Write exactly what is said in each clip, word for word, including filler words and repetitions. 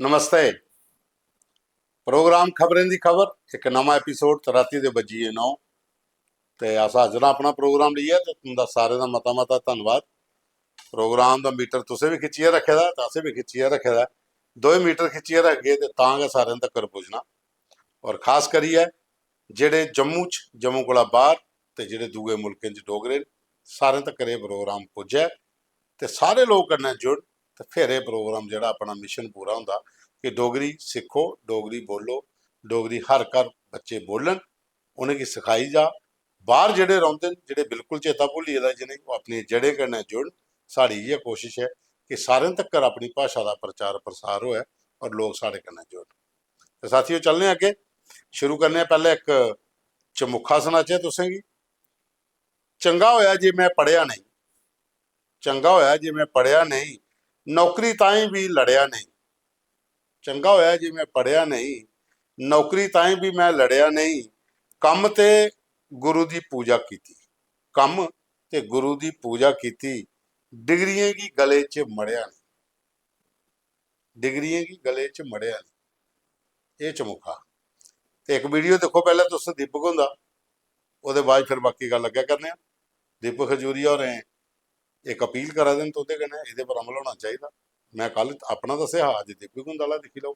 नमस्ते। Programme खबरें दी खबर, इक नमां एपिसोड ते रातीं दे बज्जी गे नौ। ते अस हाजर आं अपना प्रोग्राम लेइयै, ते तुं'दा सारें दा मता मता धन्नवाद। प्रोग्राम दा मीटर तुसें बी खिच्चियै रक्खे दा, ते असें बी खिच्चियै रक्खे दा। दोए मीटर खिच्चियै रखगे ते तां गै सारें तक्कर पुज्जना। और खास करियै जेह्ड़े जम्मू च, जम्मू कोला बाह्र ते जेह्ड़े दूए मुल्कें च डोगरे न, सारें तक्कर एह् प्रोग्राम पुज्जै ते सारे लोक कन्नै जुड़न, ते फिर एह् प्रोग्राम जेह्ड़ा अपना मिशन पूरा होंदा कि डोगरी सिक्खो, डोगरी बोलो, डोगरी हर घर बच्चे बोलन, उ'नेंगी सखाई जा। बाह्र जेह्ड़े रौंह्दे न, जेह्ड़े बिल्कुल चेता भुल्ली गेदा जि'नेंगी, ओह् अपनियें जड़ें कन्नै जुड़न। साढ़ी इ'यै कोशश ऐ कि सारें तक्कर अपनी भाशा दा प्रचार प्रसार होऐ और लोक साढ़े कन्नै जुड़न। ते साथियो, चलने आं अग्गें। शुरू करने आं पैह्लें इक चमुखा सनाचै तुसेंगी। चंगा होया जे मैं पढ़ेआ नेईं, चंगा होया जे मैं पढ़ेआ नेईं, नौकरी ताईं बी लड़ेआ नेईं। चंगा होया जे मैं पढ़ेआ नेईं, नौकरी ताईं बी मैं लड़ेआ नेईं। कम्म ते गुरु दी पूजा कीती, कम्म ते गुरु दी पूजा कीती, डिग्रियें गी गले च मढ़ेआ नेईं, डिग्रियें गी गले च मढ़ेआ नेईं। एह् चमुखा। ते इक वीडियो दिक्खो पैह्लें तुस दीपक हुंदा, ओह्दे बाद फिर बाकी गल्ल अग्गें करने आं। दीपक खजूरिया होरें इक अपील करा दे न तुं'दे कन्नै, एह्दे पर अमल होना चाहिदा। मैं कल अपना दस्सेआ हा, अज्ज दीपक हुंदा आह्ला दिक्खी लैओ।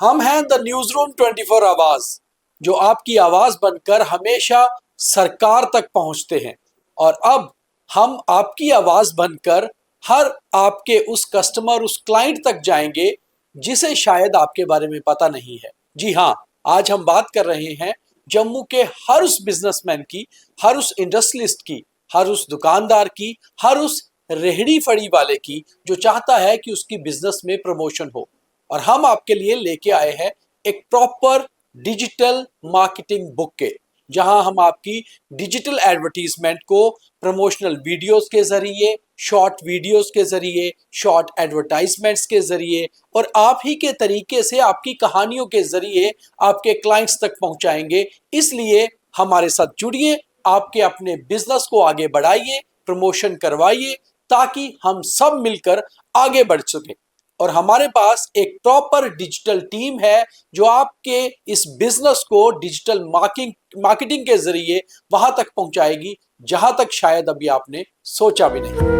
हम हैं the news room twenty four आवाज़, जो आपकी आवाज़ बनकर हमेशा सरकार तक पहुंचते हैं। और अब हम आपकी आवाज़ बनकर हर आपके उस कस्टमर, उस क्लाइंट तक जाएंगे, जिसे शायद आपके बारे में पता नहीं है। जी हाँ, आज हम बात कर रहे हैं जम्मू के हर उस बिजनेसमैन की, हर उस इंडस्ट्रियलिस्ट की, हर उस दुकानदार की, हर उस रेहड़ी फड़ी वाले की, जो चाहता है कि उसकी बिजनेस में प्रमोशन हो। और हम आपके लिए लेके आए हैं एक प्रॉपर डिजिटल मार्केटिंग बुक के, जहां हम आपकी डिजिटल एडवर्टीजमेंट को प्रमोशनल वीडियोज़ के ज़रिए, शॉर्ट वीडियोज़ के ज़रिए, शॉर्ट एडवर्टाइजमेंट्स के ज़रिए और आप ही के तरीके से आपकी कहानियों के ज़रिए आपके क्लाइंट्स तक पहुंचाएंगे। इसलिए हमारे साथ जुड़िए, आपके अपने बिजनेस को आगे बढ़ाइए, प्रमोशन करवाइए, ताकि हम सब मिलकर आगे बढ़ सकें। और हमारे पास एक प्रॉपर डिजिटल टीम है, जो आपके इस बिजनेस को डिजिटल मार्किंग मार्केटिंग के ज़रिए वहां तक पहुंचाएगी, जहां तक शायद अभी आपने सोचा भी नहीं।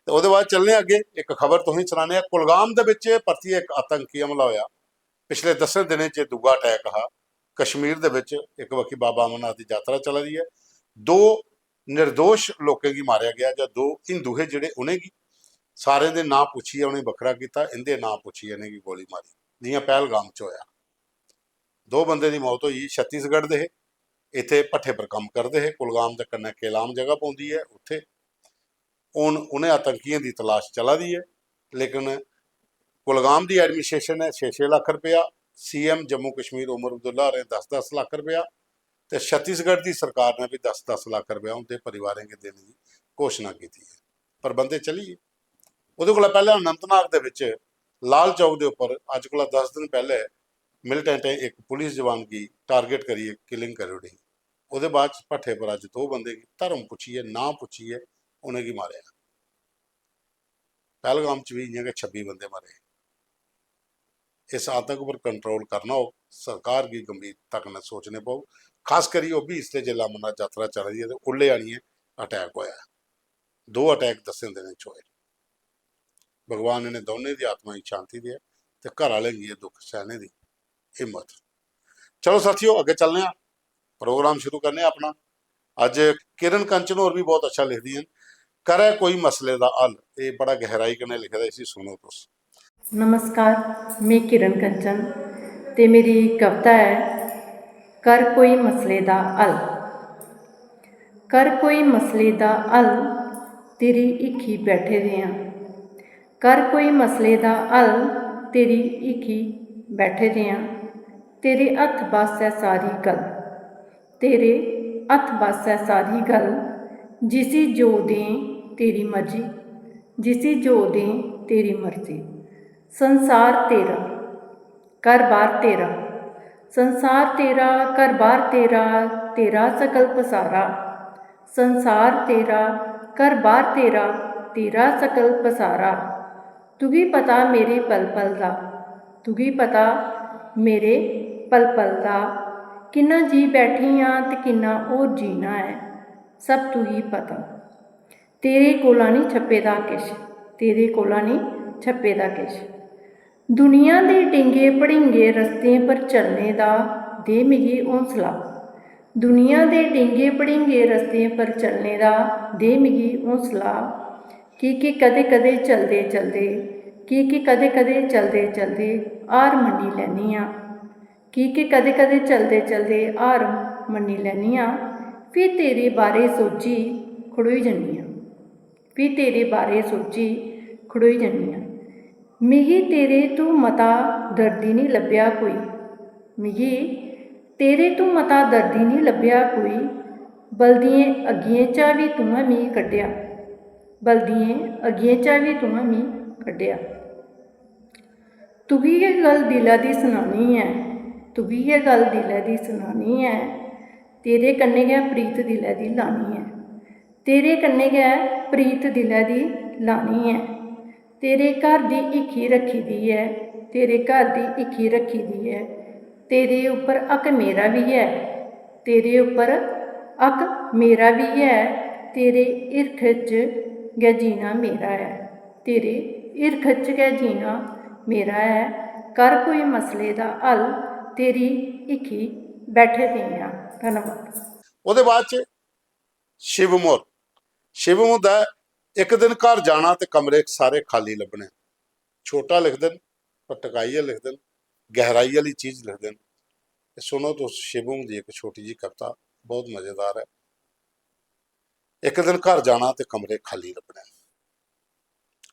ते ओह्दे बाद चलने आं अग्गें, इक खबर तुसेंगी सनाने आं। कुलगाम दे बिच परतियै इक आतंकी हमला होया। पिछले दसें दिनें च दूआ अटैक हा। कश्मीर दे बिच इक बक्खी बाबा अमरनाथ दी यात्रा चला दी ऐ, दो निर्दोश लोकें गी मारेआ गेआ, जां दो हिंदू हे जेह्ड़े, उ'नेंगी, सारें दे नांऽ पुच्छियै उ'नेंगी बक्खरा कीता, इं'दे नांऽ पुच्छियै इ'नेंगी गोली मारी, जि'यां पहलगाम च होया। दो बंदे दी मौत होई, छत्तीसगढ़ दे हे, इत्थै भट्ठे पर कम्म करदे हे, कुलगाम दे कन्नै केलाम जगह पौंदी ऐ उत्थै। हून उ'नें आतंकियें दी तलाश चला दी ऐ, लेकिन कुलगाम दी एडमिनिस्ट्रेशन ने छे छे लक्ख रपेआ, सीएम जम्मू कश्मीर उमर अब्दुल्ला होरें दस दस लक्ख रपेआ, ते छत्तीसगढ़ दी सरकार ने बी दस दस लक्ख रपेआ उं'दे परिवारें गी देने दी घोशणा कीती ऐ। पर बंदे चली गे। ओह्दे कोला पैह्लें अनंतनाग दे बिच लाल चौक दे उप्पर अज्ज कोला दस दिन पैह्लें मिलिटेंटें इक पुलिस जवान गी टारगेट करियै किलिंग करी ओड़ी। ओह्दे बाद च भट्ठे पर अज्ज दो बंदे गी धर्म पुच्छियै, नांऽ पुच्छियै उ'नेंगी मारेआ। पहलगाम च बी इ'यां गै छब्बी बंदे मरे। इस आतंक पर कंट्रोल करना होग, सरकार गी गंभीरता कन्नै सोचने पौग। खास करियै ओह् बी इसलै जेल्लै अमरनाथ यात्रा चला दी ऐ ते उल्लै आनियै अटैक होया ऐ। दो अटैक दसें दिनें च होए। भगवान इ'नें दौनें दी आत्मा गी शांति देऐ ते घर आह्लें गी एह् दुख सैह्ने दी हिम्मत। चलो साथियो, अग्गें चलने आं, प्रोग्राम शुरू करने आं अपना। अज्ज किरण कंचन होर बी बहुत अच्छा लिखदी न, "करै कोई मसले दा हल।" एह् बड़ा गहराई कन्नै लिखे दा, इसी सुनो तुस। नमस्कार, में किरण कंचन ते मेरी कविता ऐ कर कोई मसले दा हल। कर कोई मसले दा हल, तेरी हिक्खी बैठे दे आं। कर कोई मसले दा हल, तेरी हिक्खी बैठे दे आं। तेरे हत्थ बस ऐ सारी गल्ल, तेरे हत्थ बस ऐ सारी गल्ल। जिसी जो दें तेरी मर्जी, जिसी जो दें तेरी मर्जी। संसार तेरा, घर-बार तेरा, संसार तेरा, घर बार तेरा, तेरा सकल पसारा। संसार तेरा, घर बार तेरा, तेरा सकल पसारा। तुगी पता मेरे पल पल दा, तुगी पता मेरे पल पल दा, किन्ना जी बैठी आं ते किन्ना होर जीना ऐ, सब तुगी पता। तेरे कोला निं छप्पे दा किश, तेरे कोला निं छप्पे दा किश। दुनिया दे डिंगे भड़िंगे रस्तें पर चलने दा दे मिगी हौंसला। दुनिया दे डिंगे भड़िंगे रस्तें पर चलने दा दे मिगी हौंसला। की के कदें कदें चलदे चलदे, की के कदें कदें चलदे चलदे हार मन्नी लैन्नी आं। की के कदें कदें चलदे चलदे हार मन्नी लैन्नी आं। फ्ही तेरे बारे सोची खड़ोई जन्नी आं। फ्ही तेरे बारे सोची खड़ोई जन्नी आं। मिगी तेरे तू मता दर्दी निं लब्भेआ कोई। मिगी तेरे तू मता दर्दी निं लब्भेआ कोई। बलदियें अग्गियें चा बी तुऐं मी कड्ढेआ। बलदियें अग्गियें चा बी तुऐं मी कड्ढेआ। तुगी गै गल्ल दिलै दी सनानी ऐ, तुगी गै गल्ल दिलै दी सनानी ऐ, तेरे कन्नै गै प्रीत दिलै दी लानी ऐ, तेरे कन्नै गै प्रीत दिलै दी लानी ऐ। तेरे घर दी हीखी रक्खी दी ऐ, तेरे घर दी हीखी रक्खी दी ऐ। तेरे उप्पर हक मेरा बी ऐ, तेरे उप्पर हक मेरा बी ऐ। तेरे हिरख च गै जीना मेरा ऐ, तेरे हिरख च गै जीना मेरा ऐ। कर कोई मसले दा हल, तेरी हीखी बैठे दे आं। धन्नवाद। ओह्दे बाद च शिवम होर, शिवम हुंदा ऐ, इक दिन घर जाना ते कमरे सारे खाली लब्भने। छोटा लिखदे न, पर टकाइयै लिखदे न, गैहराई आह्ली चीज लिखदे न। ते सुनो तुस शिवम दी इक छोटी जी कविता, बहुत मजेदार ऐ। इक दिन घर जाना ते कमरे खाली लब्भने।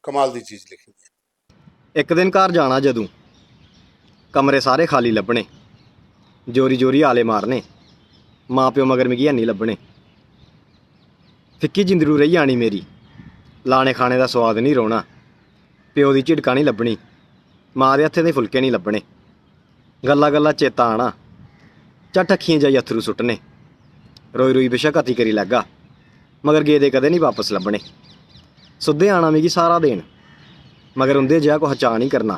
कमाल दी चीज लिखी दी ऐ। इक दिन घर जाना जदूं, कमरे सारे खाली लब्भने। जोरी जोरी आले मारने, मां प्यो मगर मिगी हैनी लब्भने। फिक्की जिंदड़ू रेही जानी मेरी, लाने खाने दा सोआद निं रौह्ना। प्यो दी झिड़का निं लब्भनी, मां दे हत्थे दे फुलके निं लब्भने। गल्ला गल्ला चेता आना, झट्ट अक्खियें जाई अत्थरू सुट्टने। रोई रोई बेशक्क अति करी लैगा, मगर गेदे कदें निं बापस लब्भने। सुद्धे आना मिगी सारा देन, मगर उं'दे जेहा कुसै चाऽ निं करना।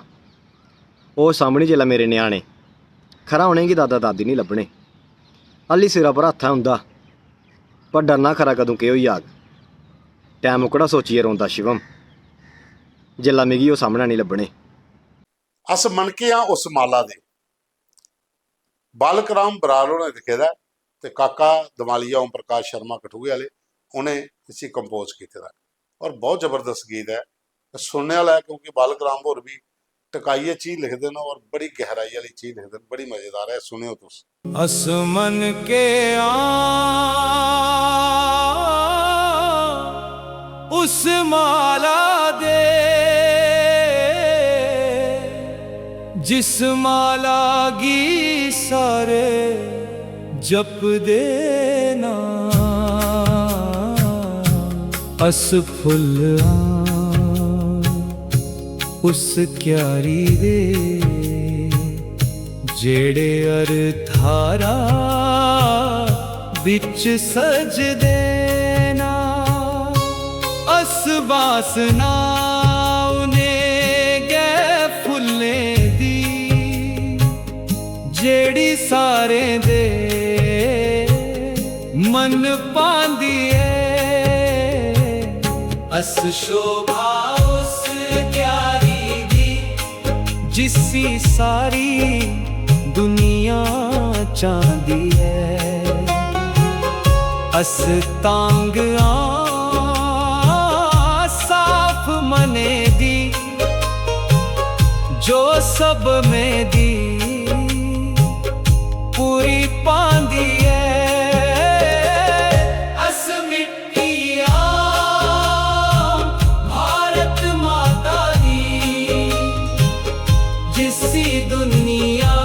ओह् सामने जेल्लै मेरे ञ्याणे, खरा उ'नेंगी दादा दादी निं लब्भने। हल्ली सिरा पर हत्थ ऐ उं'दा, पर डरना खरा कदूं केह् होई जाग। टैम ओह्कड़ा सोचियै रोंदा शिवम, जेल्लै मिगी ओह् सामनै निं लब्भने। अस मनके आं उस माला दे। बालक राम बरार होरें लिखे दा ऐ ते काका दमालिया ओम प्रकाश शर्मा कठुए आह्ले उ'नें इसी कंपोज कीते दा ऐ। और बहुत जबरदस्त गीत ऐ। ते सुनने आह्ला ऐ, क्योंकि बालक राम होर बी टकाइयै चीज लिखदे न और बड़ी गैहराई आह्ली चीज लिखदे न। बड़ी मजेदार ऐ, सुनेओ तुस। अस मनके आं उस माला दे, जिस माला गी सारे जपदे ना। अस फुल्ल आं उस क्यारी दे, जेह्ड़े हर थारा बिच सजदे ना। अस बासना उ'नें गै फुल्लें दी, जेह्ड़ी सारें दे मन पांदी ऐ। अस शोभा उस क्यारी दी, जिसी सारी दुनिया चांह्दी ऐ। अस तंग आं साफ मनै दी, जो सब में दी पूरी पांदी ऐ। अस मिट्टी आं भारत माता दी, जिसी दुनिया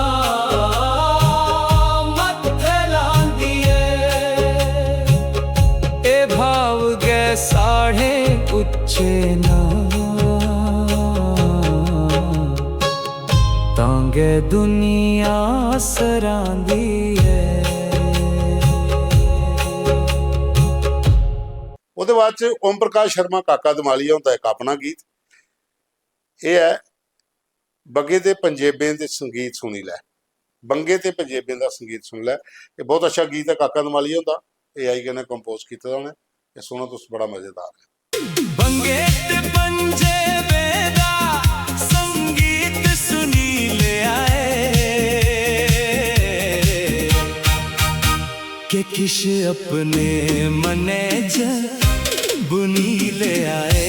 मत्थे लांदी ऐ। एह् भाव गै साढ़े उच्चे न, तां गै दुनिया सरांदी ऐ। ओह्दे बाद च ओम प्रकाश शर्मा काका दमालिया हुंदा इक अपना गीत, एह् ऐ बंगे ते पंजेबें दे संगीत सुनी लै। बंगे ते पंजेबें दा संगीत सुनी लै। एह् बहुत अच्छा गीत ऐ, काका दमालिया हुंदा, एआई कन्नै कंपोज कीते दा उ'नें। एह् सुनो तुस, बड़ा मजेदार ऐ। बंगे ते पंजेबें दा संगीत सुनी लेआ ऐ, के किश अपने मनै च बुनी लेआ ऐ।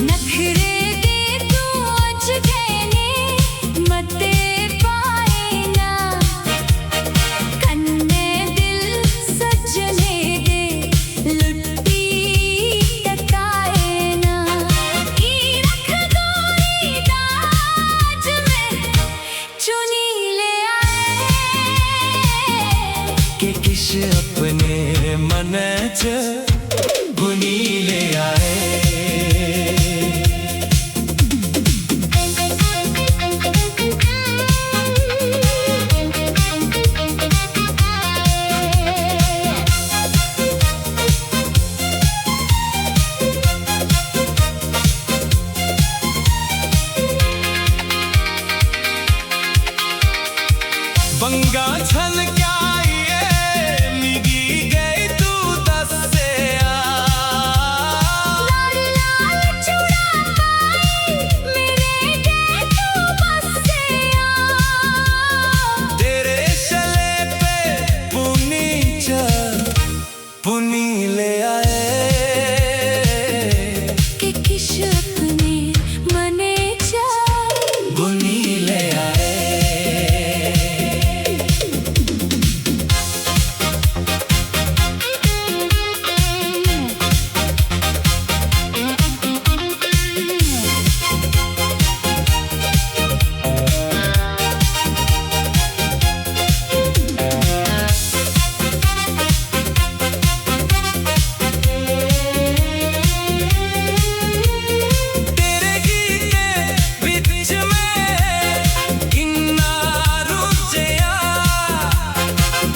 नखरे दे तू अज्ज गैने मते पाए ना, कन्नै दिल सज्जने दे लुट्टी टकाए ना। की रख गोरी दाज में चुनी लेआ ऐ, के किश अपने मनै च बुनी लेआ ऐ। बंगा छलकाइए मिगी गई तू दस्सेआ। लाल लाल चूड़ा पाई मेरे गै तू बस्सेआ। तेरे शलेपे पुन्नी च पुनी ले आए। कि किश अपने मने च बुनी ले आए। तेरे गीते बिच में किन्ना रुझेआ।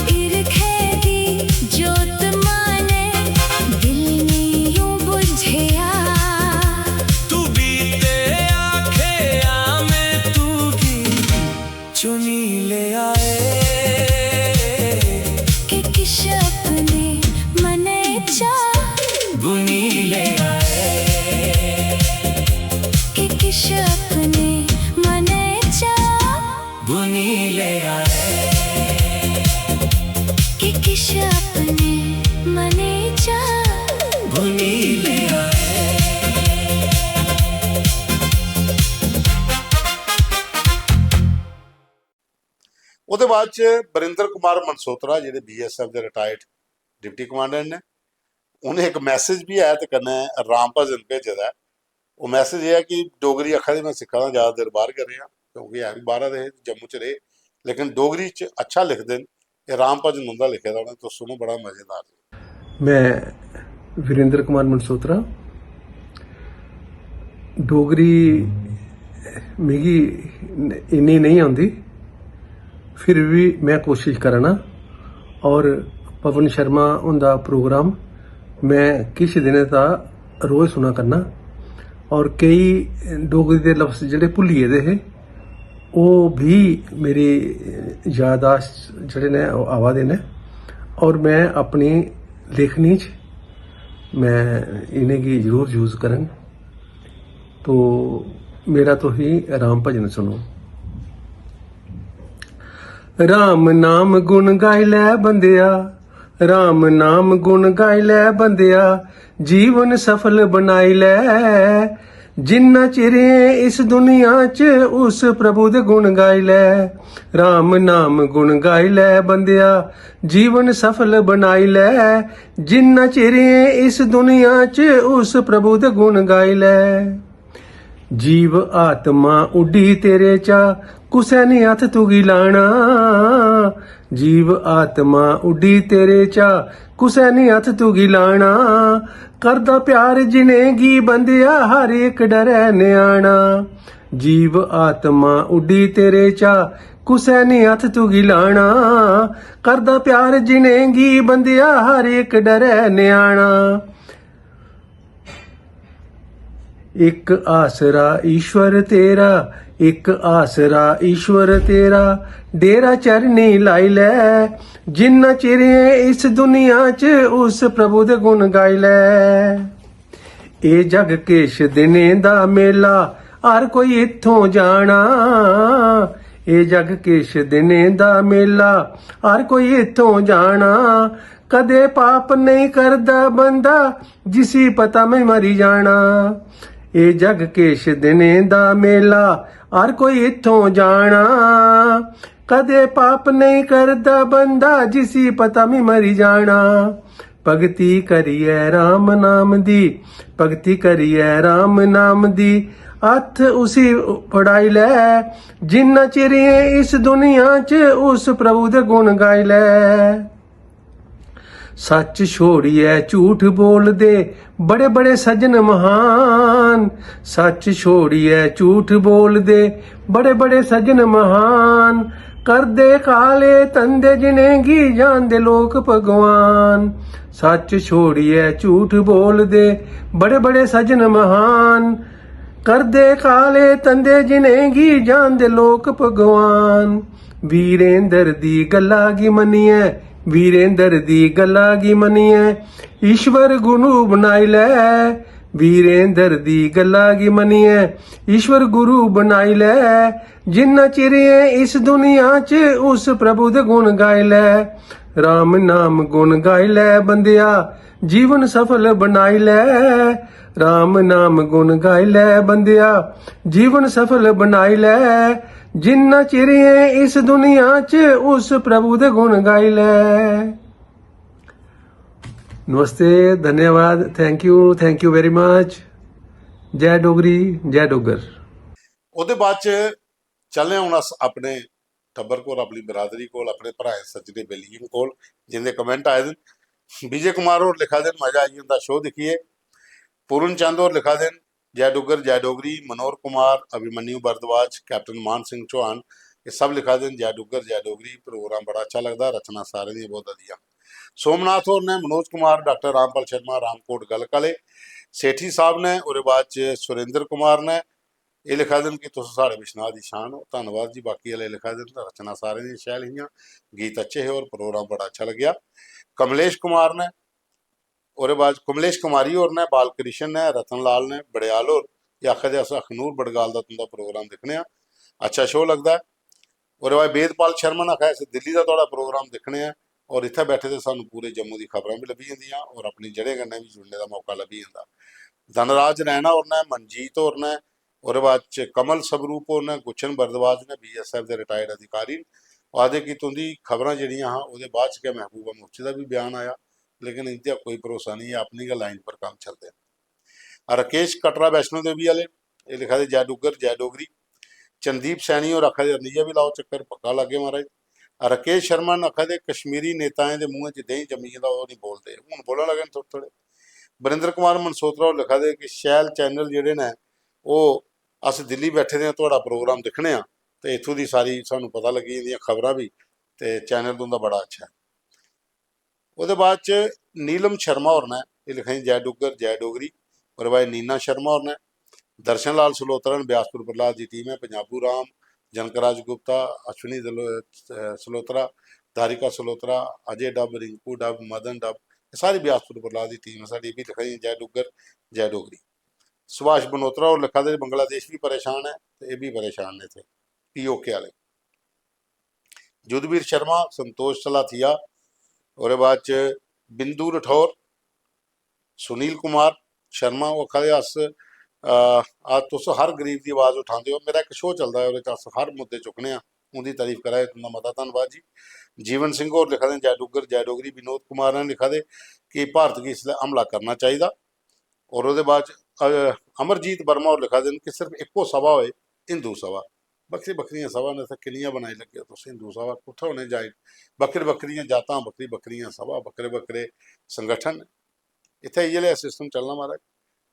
हिरखै दी जोत माने दिल नी यूं बुझेआ। तू बीते आखेआ में तुगी चुनी लेआ ऐ। कि किश अपने मनै चा बुनी लेआ ऐ। कि किश अपने मनै चा बुनी लेआ ऐ। कि किश अपने मनै चा बुनी लेआ ऐ। ओह्दे बाद च बरिंदर कुमार मनसोत्रा, जेह्ड़े बीएसएफ दे रिटायर्ड डिप्टी कमांडेंट न, उ'नें इक मैसेज बी ऐ ते कन्नै राम भजन भेजे दा ऐ। ओह् मैसेज एह् ऐ कि डोगरी आखा दे में सिक्खा दा, जैदा देर बाह्र गै रेहा, क्योंकि है बी बाह्रा दे हे, जम्मू च रेह्, लेकिन डोगरी च अच्छा लिखदे न। एह् राम भजन उं'दा लिखे दा उ'नें, तुस सुनो, बड़ा मजेदार। में वीरेंद्र कुमार मनसोत्रा। डोगरी मिगी इन्नी नेईं औंदी, फिर बी में कोशिश करा ना। और पवन शर्मा हुंदा प्रोग्राम में किश दिनें दा रोज सुना करना। और केई डोगरी दे लफ्ज जेह्ड़े भुल्ली गेदे हे, ओह् बी मेरी याददाश्त जेह्ड़े न, ओह् आवा दे न। और में अपनी लेखनी च में इ'नेंगी जरूर यूज करङ। तो मेरा तुही राम भजन सुनो। राम नाम गुण गाई लै बंदेआ, राम नाम गुण गाई लै बंदेआ, जीवन सफल बनाई लै। जिन्ना चिर ऐ इस दुनिया च, उस प्रभु दे गुण गाई लै। राम नाम गुण गाई लै बंदेआ, जीवन सफल बनाई लै। जिन्ना चिर ऐ इस दुनिया च, उस प्रभु दे गुण गाई लै। जीव आत्मा उड्डी तेरे चा, कुसै निं हत्थ तुगी लाना। जीव आत्मा उड्डी तेरे चा, कुसै निं हत्थ तुगी लाना। करदा प्यार जिनेंगी बंदेआ, हर इक डरै ञ्याणा। जीव आत्मा उड्डी तेरे चा, कुसै निं हत्थ तुगी लाना। करदा प्यार जिनेंगी बंदेआ, हर इक डरै ञ्याणा। इक आसरा ईश्वर तेरा, इक आसरा ईश्वर तेरा, डेरा चरनी लाई लै। जिन्ना चिर ऐ इस दुनिया च, उस प्रभु दे गुण गाई लै। एह् जग किश दिनें दा मेला, हर कोई इत्थों जाना। एह् जग किश दिनें दा मेला, हर कोई इत्थों जाना। कदे पाप नेईं करदा बंदा, जिसी पता में मरी जाना। एह् जग किश दिनें दा मेला, हर कोई इत्थों जाना। कदे पाप नेईं करदा बंदा, जिसी पता में मरी जाना। भगती करियै राम नाम दी, भगती करियै राम नाम दी, हत्थ उसी फड़ाई लै। जिन्ना चिर ऐ इस दुनिया च, उस प्रभु दे गुण गाई लै। सच्च छोड़ियै झूठ बोलदे, बड़े बड़े सज्जन महान। सच्च छोड़ियै झूठ बोलदे, बड़े बड़े सज्जन महान। करदे काले धंधे जिनेंगी, जानदे लोक भगवान। सच्च छोड़ियै झूठ बोलदे, बड़े बड़े सज्जन महान। करदे काले धंधे जिनेंगी, जानदे लोक भगवान। वीरेंद्र दी गल्ला गी मन्नियै, वीरेंद्र दी गल्ला गी मन्नियै, ईश्वर गुरु बनाई लै। वीरेंद्र दी गल्ला गी मन्नियै, ईश्वर गुरु बनाई लै। जिन्ना चिर ऐ इस दुनिया च, उस प्रभु दे गुण गाई लै। राम नाम गुण गाई लै बंदेआ, जीवन सफल बनाई लै। राम नाम गुण गाई लै बंदेआ, जीवन सफल बनाई लै। जिन्ना चिर ऐ इस दुनिया च, उस प्रभु दे गुण गाई लै। नमस्ते, धन्यवाद, thank you, thank you very much। जय डोगरी, जय डोगर। ओह्दे बाद च चलने आं हून अस अपने टब्बर कोल, अपनी बरादरी कोल, अपने भ्राएं सज्जने बेलियें कोल, जिंदे कमेंट आए दे न। विजय कुमार होर लिखा दे न, "मजा आई जंदा शो दिक्खियै।" पूर्ण चंद होर लिखा दे न, "जय डुग्गर, जय डोगरी।" मनोहर कुमार, अभिमन्यु भारद्वाज, कैप्टन मान सिंह चौहान, एह् सब लिखा दे न, "जय डुग्गर, जय डोगरी, प्रोग्राम बड़ा अच्छा लगदा, रचना सारें दियां बहुत अधियां।" सोमनाथ होर ने, मनोज कुमार, डॉक्टर रामपाल शर्मा, रामकोट गलक आह्ले, सेठी साहब ने, ओह्दे बाद च सुरेंद्र कुमार ने, एह् लिखा दे न कि "तुस साढ़े बिश्नाह दी शान ओ।" धन्नवाद जी। बाकी आह्ले लिखा दे न, "रचना सारें दियां शैल हियां, गीत अच्छे हे और प्रोग्राम बड़ा अच्छा लग्गेआ।" कमलेश कुमार ने, ओह्दे बाद कमलेश कुमारी होर ने, बालकृष्ण ने, रतन लाल ने, बड़ेयाल होर, एह् आखा दे, "अस अखनूर बड़गाल दा तुं'दा प्रोग्राम दिक्खने आं, अच्छा शो लगदा ऐ।" ओह्दे बाद वेदपाल शर्मा ने आखेआ, "अस दिल्ली दा थुआढ़ा प्रोग्राम दिक्खने आं और इत्थै बैठे दे सानूं पूरे जम्मू दी खबरां बी लब्भी जंदियां और अपनी जड़ें कन्नै बी जुड़ने दा मौका लब्भी जंदा।" धनराज रैना होर ने, मनजीत होर ने, ओह्दे बाद च कमल स्वरूप होर ने, गुच्छन भारद्वाज ने, बीएसएफ दे रिटायर्ड अधिकारी न। ओह् आखदे कि तुं'दी खबरां जेह्ड़ियां हां, ओह्दे बाद च गै महबूबा मुफ्ती दा बी बयान आया, लेकिन इं'दा कोई भरोसा नेईं ऐ, अपनी गै लाइन पर कम्म चलदे न। राकेश कटरा वैष्णो देवी आह्ले, एह् लिखा दे, "जय डुग्गर, जय डोगरी।" चंदीप सैनी होर आखा दे, "रंधिया बी लाओ चक्कर, पक्का लागे महाराज।" राकेश शर्मा न आखा दे, "कश्मीरी नेताएं दे मुंहै च देहीं जम्मी गेदा, ओह् निं बोलदे, हून बोलन लगे न थोह्ड़े थोह्ड़े।" बरिंदर कुमार मनसोत्रा होर लिखा दे कि शैल चैनल जेह्ड़े न, ओह् अस दिल्ली बैठे दे आं, थुआढ़ा प्रोग्राम दिक्खने आं ते इत्थूं दी सारी सानूं पता लग्गी जंदियां खबरां बी, ते चैनल तुं'दा बड़ा अच्छा ऐ। ओह्दे बाद च नीलम शर्मा होर ने, एह् लिखा दियां, "जय डुग्गर, जय डोगरी।" ओह्दे बाद नीना शर्मा होर ने, दर्शन लाल सलोत्रा न, ब्यासपुर प्रहलाद दी टीम ऐ, पंजाबू राम, जनकराज गुप्ता, अश्विनी दलो-, अ, सलोत्रा, धारिका सलोत्रा, अजय डब, रिंकू डब, मदन डब, एह् सारी ब्यासपुर प्रहलाद दी टीम ऐ साढ़ी, एह् बी लिखा दियां, "जय डुग्गर, जय डोगरी।" सुभाष बनोत्रा होर लिखा दे, "बंगलादेश बी परेशान ऐ ते एह् बी परेशान न इत्थै पीओके आह्ले।" युद्धवीर शर्मा, संतोष सलाथिया, ओह्दे बाद च बिंदु रठौर, सुनील कुमार शर्मा, ओह् आखा दे, "अस, अ, अस, तुस हर गरीब दी आवाज उठांदे ओ।" मेरा इक शो चलदा ऐ, ओह्दे च अस हर मुद्दे चुक्कने आं, उं'दी तारीफ करा दे, तुं'दा मता धन्नवाद जी। जीवन सिंह होर लिखा दे न, "जय डुग्गर, जय डोगरी।" विनोद कुमार ने लिखा दे कि भारत गी इसलै हमला करना चाहिदा। और ओह्दे बाद च अ, अमरजीत वर्मा होर लिखा दे न कि सिर्फ इक्को सभा होए, हिंदू सभा। बक्खरी बक्खरियां सभा न, इत्थै किन्नियां बनाई लग्गे तुस? हिंदू सभा कुत्थै होने जाए? बक्खरी बक्खरियां जातां, बक्खरी बक्खरियां सभा, बक्खरे बक्खरे संगठन। इत्थै इ'यै लेहा सिस्टम चलना, महाराज।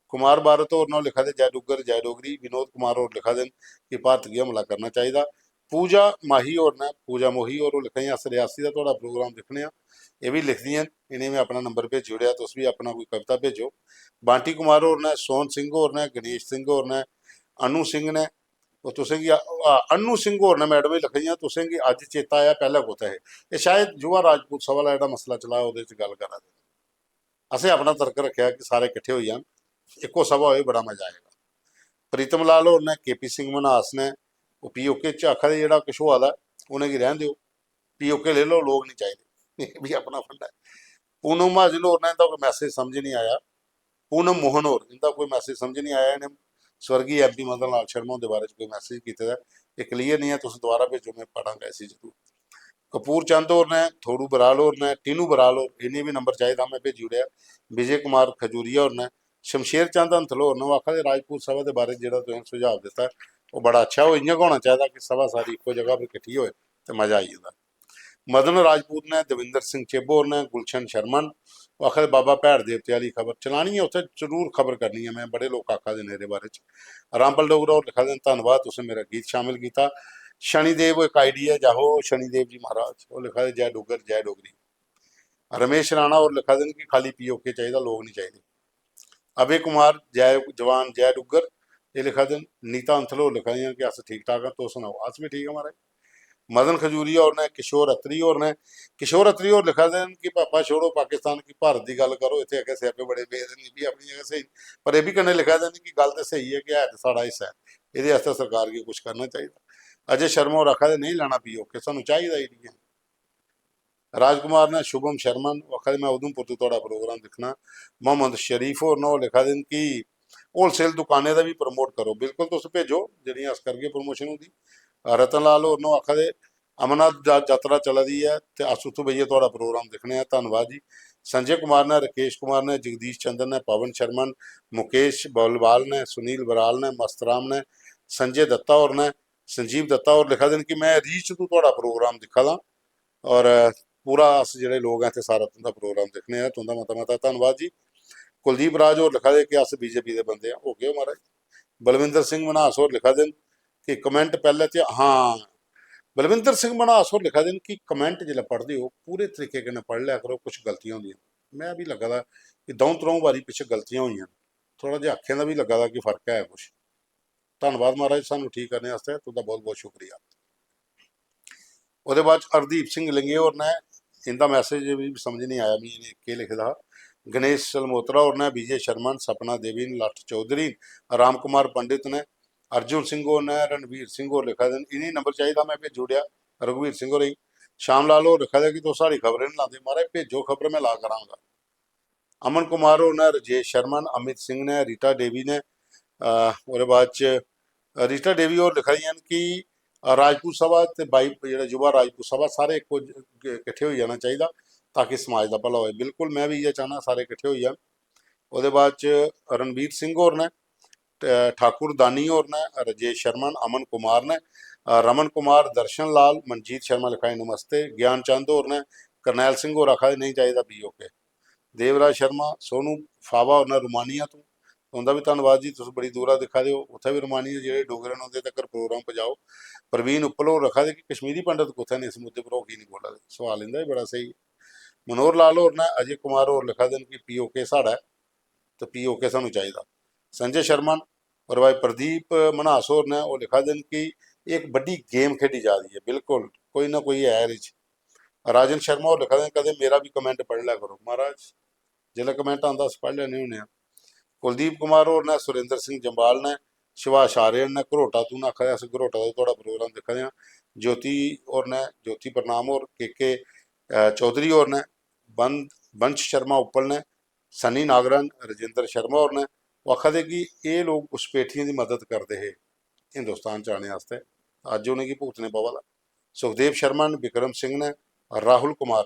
कुमार भारत होर न, ओह् लिखा दे, "जय डुग्गर, जय डोगरी।" विनोद कुमार होर लिखा दे न कि भारत गी हमला करना चाहिदा। पूजा माही होर न, पूजा मोही होर, ओह् लिखा दियां, "अस रियासी दा थुआढ़ा प्रोग्राम दिक्खने आं।" एह् बी लिखदियां न, इ'नें में अपना नंबर भेजी ओड़ेआ, तुस बी अपना कोई कविता भेजो। बांटी कुमार होर न, सोहन सिंह होर न, गणेश सिंह होर न, अनु सिंह न, ओह् तुसेंगी, आ, अनु सिंह होर न, मैडम, एह् लिखा दियां, "तुसेंगी अज्ज चेता आया, पैह्लें कुत्थै हे?" एह् शायद युवा राजपूत सभा दा जेह्ड़ा मसला चला दा, ओह्दे च गल्ल करा दे न। असें अपना तर्क रक्खेआ कि सारे किट्ठे होई जान, इक्को सभा होए, बड़ा मजा आएगा। प्रीतम लाल होर ने, के पी सिंह मन्हास ने, ओह् पी ओ के च आखा दे, "जेह्ड़ा किश होआ दा, उ'नेंगी रैह्न देओ, पी ओ के लेई लैओ, लोक निं चाहिदे।" एह् बी अपना फंडा ऐ। पूनम महाजन होर ने, इं'दा कोई मैसेज समझ निं आया। पूनम मोहन होर, इं'दा कोई मैसेज समझ निं आया। इ'नें स्वर्गीय एम पी मदन लाल शर्मा हुंदे बारे च कोई मैसेज कीते दा ऐ, एह् क्लियर निं ऐ, तुस दोबारा भेजो, में पढ़ांगा इसी जरूर। कपूर चंद होर ने, थोड़ू बराल होर ने, टीनू बराल होर, इ'नें बी नंबर चाहिदा, में भेजी ओड़ेआ। विजय कुमार खजूरिया होर ने, शमशेर चंद हंथल होर ने, ओह् आखा दे राजपूत सभा दे बारे च जेह्ड़ा तुसें सुझाव दित्ता, ओह् बड़ा अच्छा, ओह् इ'यां गै होना चाहिदा कि सभा सारी इक्को जगह पर किट्ठी होए ते मजा आई जंदा। मदन राजपूत ने, दविंदर सिंह चिब होर ने, गुलशन शर्मा न, ओह् आखा दे, "बाबा भैड़ देवते आह्ली खबर चलानी ऐ, उत्थै जरूर खबर करनी ऐ, में बड़े लोक आखा दे न एह्दे बारे च।" रामपाल डोगरा होर लिखा दे न, "धन्नवाद, तुसें मेरा गीत शामिल कीता।" शनिदेव इक आई डी ऐ, जाहो शनिदेव जी महाराज, ओह् लिखा दे, "जय डुग्गर, जय डोगरी।" रमेश राणा होर लिखा दे न कि खाली पी ओ के चाहिदा, लोक निं चाहिदे। अभय कुमार, "जय जवान, जय डुग्गर", एह् लिखा दे न। नीता अंथल होर लिखा दियां कि "अस ठीक ठाक आं, तुस सनाओ?" "अस बी ठीक आं, महाराज।" मदन खजूरिया होर ने, किशोर अत्री होर ने, किशोर अत्री होर लिखा दे न कि "पापा छोड़ो पाकिस्तान की, भारत दी गल्ल करो, इत्थै अग्गें स्यापे बड़े पेदे न।" एह् बी अपनी जगह स्हेई, पर एह् बी कन्नै लिखा दे न कि गल्ल ते स्हेई ऐ कि है ते साढ़ा हिस्सा ऐ, एह्दे आस्तै सरकार गी कुछ करना चाहिदा। अजय शर्मा होर आखा दे, "नेईं लैना पी ओ के, सानूं चाहिदा ही निं ऐ।" राजकुमार ने, शुभम शर्मा न, ओह् आखा दे, "में उधमपुर तों थुआढ़ा प्रोग्राम दिक्खना।" मोहम्मद शरीफ होर न, ओह् लिखा दे न कि होलसेल दुकानें दा बी प्रमोट करो। बिल्कुल, तुस भेजो, जेह्ड़ियां अस करगे प्रमोशन उं'दी। रतन लाल होर न, ओह् आखा दे, "अमरनाथ जा-, जातरा चला दी ऐ ते अस उत्थूं बेहियै थुआढ़ा प्रोग्राम दिक्खने आं।" धन्नवाद जी। संजय कुमार ने, राकेश कुमार ने, जगदीश चंद्र ने, पवन शर्मा न, मुकेश बलवाल ने, सुनील बराल ने, मस्तराम ने, संजय दत्ता होर ने, संजीव दत्ता होर लिखा दे न कि "में रीच तों थुआढ़ा प्रोग्राम दिक्खा दा और पूरा अस जेह्ड़े लोक आं इत्थै सारा तुं'दा प्रोग्राम दिक्खने आं, तुं'दा मता मता धन्नवाद जी।" कुलदीप राज होर लिखा दे कि "अस बी जे पी दे बंदे आं।" हो गे ओ महाराज। बलविंदर सिंह मन्हास होर लिखा दे न कि "कमेंट पैह्लें ते, हां, बलविंदर सिंह मन्हास होर लिखा दे न कि कमेंट जिसलै पढ़दे ओ पूरे तरीके कन्नै पढ़ी लै करो, कुछ गलतियां होंदियां न।" में बी लग्गा दा कि द'ऊं त्र'ऊं बारी पिच्छें गलतियां होइयां न, थोह्ड़ा जेहा अक्खें दा बी लग्गा दा कि फर्क है कुछ। धन्नवाद महाराज, सानू ठीक करने आस्तै तुं'दा बहुत बहुत शुक्रिया। ओह्दे बाद च हरदीप सिंह लिंगे होर ने, इं'दा मैसेज बी समझ निं आया मिगी, इ'नें केह् लिखे दा हा। गणेश सलमोत्रा होर ने, विजय शर्मा न, सपना देवी न, लट्ठ चौधरी न, राम कुमार पंडित ने, अर्जुन सिंह होर ने, रणवीर सिंह होर लिखा दे न, इ'नेंगी नंबर चाहिदा, में भेजी ओड़ेआ रघुवीर सिंह होरें गी। श्याम लाल होर लिखा दे कि "तुस साढ़ी खबरें निं लांदे।" महाराज, भेजो खबर, में ला करांगा। अमन कुमार होर ने, राजेश शर्मा न, अमित सिंह ने, रीटा देवी ने, अ, ओह्दे बाद च रीटा देवी होर लिखा दियां न कि, अ, राजपूत सभा ते बाई, जेह्ड़ा युवा राजपूत सभा, सारे इक्को ज-, क-, किट्ठे होई जाना चाहिदा ताकि समाज दा भला होए। बिल्कुल, में बी इ'यै चाह्न्नां, सारे किट्ठे होई जान। ओह्दे बाद च रणवीर सिंह होर ने, ठ-, ठाकुर दानी होर ने, राजेश शर्मा न, अमन कुमार ने, अ, रमन कुमार, दर्शन लाल, मनजीत शर्मा लिखा दे नमस्ते, ज्ञान चंद होर ने, करनैल सिंह होर आखा दे नेईं चाहिदा पी ओ के। देवराज शर्मा, सोनू फावा होर ने, रोमानिया तों, तुं'दा बी धन्नवाद जी, तुस बड़ी दूरा दिक्खा दे ओ, उत्थै बी रोमानिया जेह्ड़े डोगरे न उं'दे तगर प्रोग्राम पजाओ। प्रवीण उप्पल होर आखा दे कि "कश्मीरी पंडत कुत्थै न इस मुद्दे पर, ओह् की निं बोला दे?" सोआल इं'दा बी बड़ा स्हेई ऐ। मनोहर लाल होर ने, अजय कुमार होर लिखा दे न कि "पी ओ के साढ़ा ऐ ते पी ओ के सानूं चाहिदा।" संजय शर्मा न, और भाई प्रदीप मन्हास होर ने, ओह् लिखा दे न कि "एह् इक बड्डी गेम खेढी जा दी ऐ।" बिल्कुल, कोई ना कोई है एह्दे च। राजन शर्मा होर लिखा दे न, "कदें मेरा बी कमेंट पढ़ी लै करो।" महाराज, जिसलै कमेंट आंदा, अस पढ़ी लैन्ने होन्ने आं। कुलदीप कुमार होर ने, सुरेंद्र सिंह जम्वाल ने, सुभाष आर्यन ने, घरोटा तों ने आखा दे, "अस घरोटा दा थुआढ़ा प्रोग्राम दिक्खा दे आं।" ज्योति होर ने, ज्योति प्रणाम होर, के के, अ, चौधरी होर ने, बन-, वंश शर्मा उप्पल ने, सनी नागरन, राजेंद्र शर्मा होर ने, ओह् आखा दे कि एह् लोक घुसपैठियें दी मदद करदे हे हिंदुस्तान च आने आस्तै, अज्ज उ'नेंगी भुगतने पवा दा। सुखदेव शर्मा न, विक्रम सिंह ने, राहुल कुमार,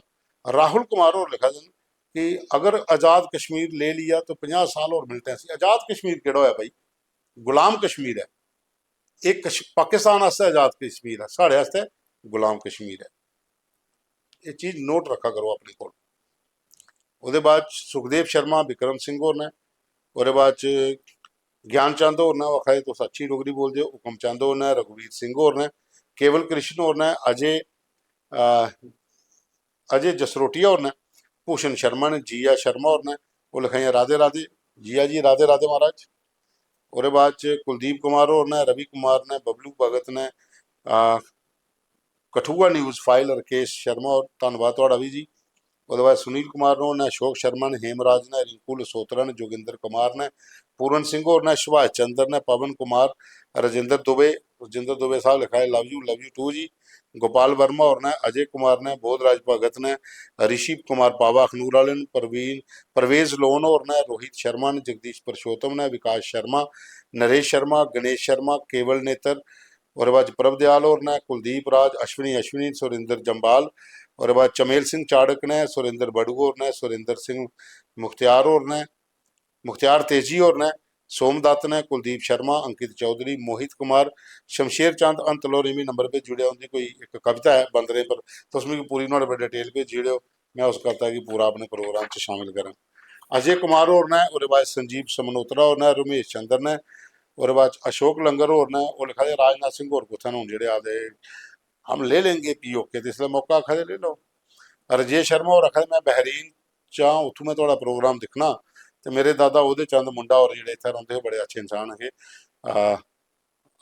राहुल कुमार होर लिखा दे न, कि अगर आजाद कश्मीर ले लिया तो पंजाह साल होर मिलते हैं। आजाद कश्मीर केह्ड़ा होया भाई? गुलाम कश्मीर ऐ। एह् कश-, पाकिस्तान आस्तै आजाद कश्मीर ऐ, साढ़े आस्तै गुलाम कश्मीर ऐ। एह् चीज नोट रक्खा करो अपने कोल। ओह्दे बाद च सुखदेव शर्मा, विक्रम सिंह होर न। ओह्दे बाद च ज्ञान चंद होर न, ओह् आखा दे तुस अच्छी डोगरी बोलदे ओ। हुकम चंद होर न, रघुवीर सिंह होर न, केवल कृष्ण होर न, अजय, अ, अजय जसरोटिया होर न, भूषण शर्मा न, जिया शर्मा होर न, ओह् लिखा दियां राधे राधे, जिया जी राधे राधे महाराज। ओह्दे बाद च कुलदीप कुमार होर न, रवि कुमार न, बबलू भगत न, अ, कठुआ न्यूज फाइल रकेश शर्मा होर, धन्नवाद थुआढ़ा बी जी। ओह्दे बाद सुनील कुमार होर न, अशोक शर्मा न, हेमराज न, रिंकू लसोत्रा न, जोगिंदर कुमार न, पूरन सिंह होर न, सुभाष चंद्र न, पवन कुमार, राजेंद्र दुबे, राजेंद्र दुबे साहब लिखा है, "Love you, love you too" जी। गोपाल वर्मा होर न, अजय कुमार न, बोधराज भगत न, ऋषि कुमार बाबा अखनूर आह्ले न, परवीन, परवेज लोन होर न, रोहित शर्मा न, जगदीश पुरुषोत्तम न, विकास शर्मा, नरेश शर्मा, गणेश शर्मा, केवल नेत्र, ओह्दे बाद च प्रभदयाल होर न, कुलदीप राज, अश्विनी अश्विनी, सुरेंद्र जम्बाल, ओह्दे बाद चमेल सिंह चाड़क न, सुरेंद्र बड़ू होर न, सुरेंद्र सिंह मुख्तियार होर न, मुख्तियार तेजी होर न, सोमदत्त न, कुलदीप शर्मा, अंकित चौधरी, मोहित कुमार, शमशेर चंद अंतल होरें बी नंबर भेजी ओड़ेआ, उं'दी कोई इक कविता ऐ बंदरें पर, तुस मिगी पूरी नुहाड़े पर डिटेल भेजी ओड़ेओ, में उस कविता गी पूरा अपने प्रोग्राम च शामिल करां। अजय कुमार होर न, ओह्दे बाद संजीव समनोत्रा होर न, रमेश चंद्र न, ओह्दे बाद अशोक लंगर होर न, ओह् लिखा दे राजनाथ सिंह होर कुत्थै न हून जेह्ड़े आखदे हम ले लेंगे पीओके, ते इसलै मौका आखा दे ले लो। राजेश शर्मा होर आखा दे मैं बहरीन च आं, उत्थूं मैं थुआढ़ा प्रोग्राम दिक्खना, ते मेरे दादा उदय चंद मुंडा होर जेह्ड़े इत्थै रौंह्दे हे, बड़े अच्छे इंसान हे। आ,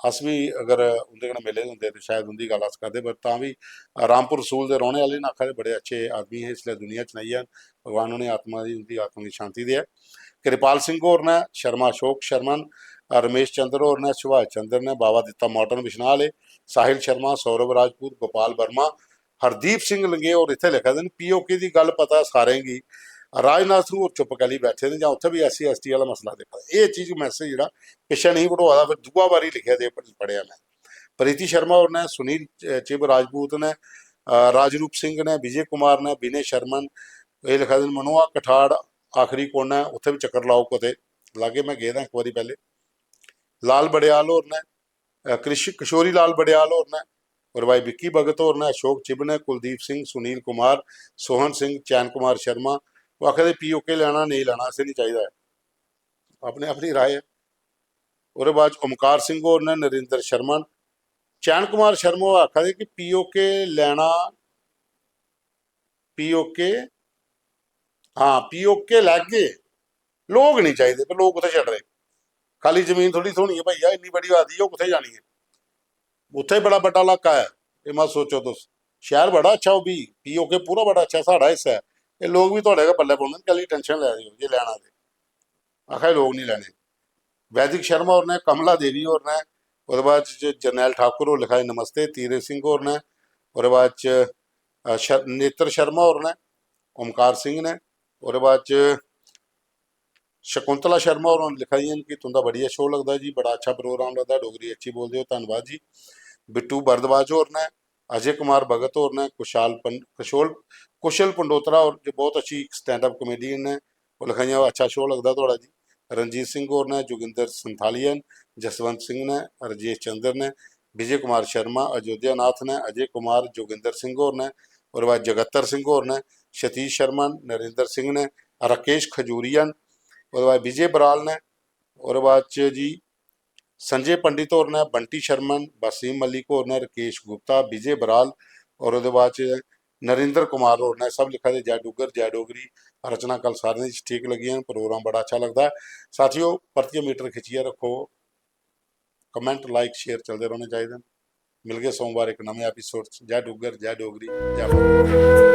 अस बी अगर उं'दे कन्नै मिले दे होंदे ते शायद उं'दी गल्ल अस करदे, पर तां बी रामपुर रसूल दे रौह्ने आह्ले न, आखा दे बड़े अच्छे आदमी हे, इसलै दुनिया च नेईं हैन, भगवान उ'नें आत्मा दी, उं'दी आत्मा गी शांति देऐ। कृपाल सिंह होर न, शर्मा अशोक शर्मा न, रमेश चंद्र होर न, सुभाष चंद्र न, बाबा दित्ता मॉडर्न बिश्नाह् आह्ले, साहिल शर्मा, सौरभ राजपूत, गोपाल वर्मा, हरदीप सिंह लंगेह होर इत्थै लिखा दे न, पीओके दी गल्ल पता सारें गी, राजनाथ सिंह होर चुप्प कैली बैठे दे जां उत्थै बी एससी एसटी आह्ला मसला दिक्खा दे। एह् चीज मैसेज जेह्ड़ा पिच्छें नेईं कढोआ दा, फिर दूआ बारी लिखेआ ते पढ़ेआ में। प्रीति शर्मा होर ने, सुनील, अ, चिब राजपूत ने, अ, राजरूप सिंह ने, विजय कुमार ने, विनय शर्मा ने, एह् लिखा दे न, मनोआ कठाड़ आखरी कोना ऐ, उत्थै बी चक्कर लाओ कुतै, लागे, में गेदा इक बारी पैह्ले। लाल बड़ेआल होर ने, अ, कृष-, किशोरी लाल बड़ेआल होर ने, होर भाई विक्की भगत होर ने, अशोक चिब ने, कुलदीप सिंह, सुनील कुमार, सोहन सिंह, चैन कुमार शर्मा, ओह् आखा दे पीओके लैना नेईं लैना, असें निं चाहिदा ऐ, अपने अपनी राय ऐ। ओह्दे बाद च ओमकार सिंह होर ने, नरेंद्र शर्मा न, चैन कुमार शर्मा होर आखा दे कि पीओके लैना, पीओके, हां, पीओके लैगे, लोक निं चाहिदे, पर लोक कुत्थै छड्डने? खाल्ली जमीन थोह्ड़ी थ्होनी ऐ भैया, इन्नी बड़ी आबादी ऐ, ओह् कुत्थै जानी ऐ? उत्थै बड़ा बड्डा इलाका ऐ, एह् मत सोचो तुस। शैह्र बड़ा अच्छा ओह् बी, पीओके पूरा बड़ा अच्छा, साढ़ा हिस्सा ऐ। एह् लोक बी थुआढ़े गै पल्लै पौंदे न, कैह्ली टैंशन लै दे ओ जे लैना ते? आखा दे लोक निं लैने। वैदिक शर्मा होर ने, कमला देवी होर ने, ओह्दे बाद च जरनैल ठाकुर होर लिखा दे नमस्ते, तीरथ सिंह होर ने, ओह्दे बाद च, अ, शर-, नेत्र शर्मा होर ने, ओमकार सिंह ने, ओह्दे बाद च शकुंतला शर्मा होर लिखा दियां न कि तुं'दा बढ़िया शो लगदा जी, बड़ा अच्छा प्रोग्राम लगदा, डोगरी अच्छी बोलदे ओ, धन्नवाद जी। बिट्टू भारद्वाज होर ने, अजय कुमार भगत होर ने, कुशाल पं-, कुशोल, कुशल पंडोत्रा होर जो बहुत अच्छी स्टैंड अप कॉमेडियन ने, ओह् लिखा दियां अच्छा शो लगदा थुआढ़ा जी। रणजीत सिंह होर ने, जोगिंदर संथालिया न, जसवंत सिंह ने, राजेश चंद्र ने, विजय कुमार शर्मा, अयोध्या नाथ ने, अजय कुमार, जोगिंदर सिंह होर ने, ओह्दे बाद जगत्तर सिंह होर ने, सतीश शर्मा न, नरेंद्र सिंह ने, राकेश खजूरिया न, ओह्दे बाद विजय बराल ने, ओह्दे बाद च जी संजय पंडित होर ने, बंटी शर्मा न, वसीम मलिक होर ने, राकेश गुप्ता, विजय बराल, और ओह्दे बाद च नरेंद्र कुमार होर ने। सब लिखा दे जय डुग्गर, जय डोगरी। रचना कल सारें दी ठीक लग्गियां, प्रोग्राम बड़ा अच्छा लगदा ऐ। साथियो, परतियै मीटर खिच्चियै रक्खो, कमेंट, लाइक, शेयर चलदे रौह्ने चाहिदे न। मिलगे सोमवार इक नमें एपिसोड च। जय डुग्गर, जय डोगरी, जय भारत।